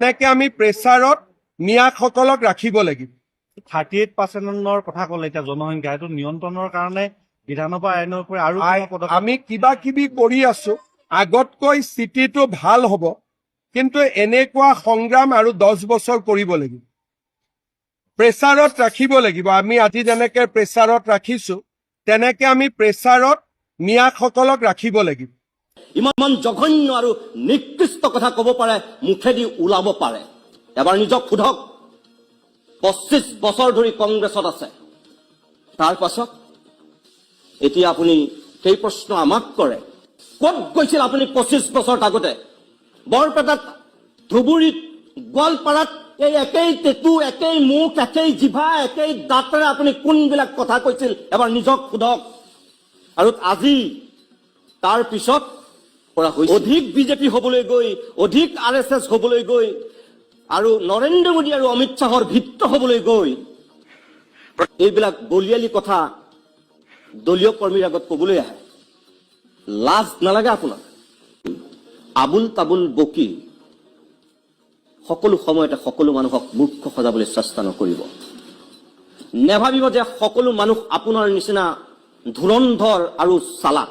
তেনেকে আমি প্ৰেছাৰত মিয়াসকলক ৰাখিব লাগিব। 38%ৰ কথা ক'লে, এতিয়া জনসংখ্যা এইটো নিয়ন্ত্ৰণৰ কাৰণে বিধানসভা আইনৰ পৰা আৰু কিবা পদক্ষেপ? আমি কিবা কিবি কৰি আছো, আগতকৈ স্থিতিটো ভাল হ'ব, কিন্তু এনেকুৱা সংগ্ৰাম আৰু 10 বছৰ কৰিব লাগিব। প্ৰেছাৰত ৰাখিব লাগিব। আমি আজি যেনেকে প্ৰেছাৰত ৰাখিছো, তেনেকে আমি প্ৰেছাৰত মিয়াসকলক ৰাখিব লাগিব। ইমান জঘন্য আৰু নিকৃষ্ট কথা ক'ব পাৰে, মুখেদি ওলাব পাৰে। এবাৰ নিজক সোধক, 25 বছৰ ধৰি কংগ্ৰেছত আছে, তাৰ পাছত এতিয়া আপুনি সেই প্ৰশ্ন আমাক কৰে। ক'ত গৈছিল আপুনি 25 বছৰ আগতে? বৰপেটাত, ধুবুৰীত, গোৱালপাৰাত এই একেই টেটু, একেই মুখ, একেই জিভা, একেই দাঁতেৰে আপুনি কোনবিলাক কথা কৈছিল, এবাৰ নিজক সোধক। আৰু আজি তাৰ পিছত কৰা হৈছে। অধিক বিজেপি হ'বলৈ গৈ, অধিক আৰএছএছ হ'বলৈ গৈ আৰু নৰেন্দ্ৰ মোদী আৰু অমিত শ্বাহৰ ভৃত্য হ'বলৈ গৈ এইবিলাক বলিয়ালি কথা দলীয় কৰ্মীৰ আগত ক'বলৈ আহে। লাজ নালাগে আপোনাক? আবুল তাবুল বকি সকলো সময়তে সকলো মানুহক মূৰ্খ সজাবলৈ চেষ্টা নকৰিব। নেভাবিব যে সকলো মানুহ আপোনাৰ নিচিনা ধুৰন্ধৰ আৰু চালাক।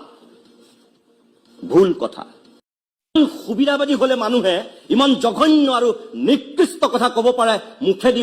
ভুল কথা। সুবিধাবাদী হলে মানুহে ইমান জঘন্য আৰু নিকৃষ্ট কথা ক'ব পাৰে, মুখেদি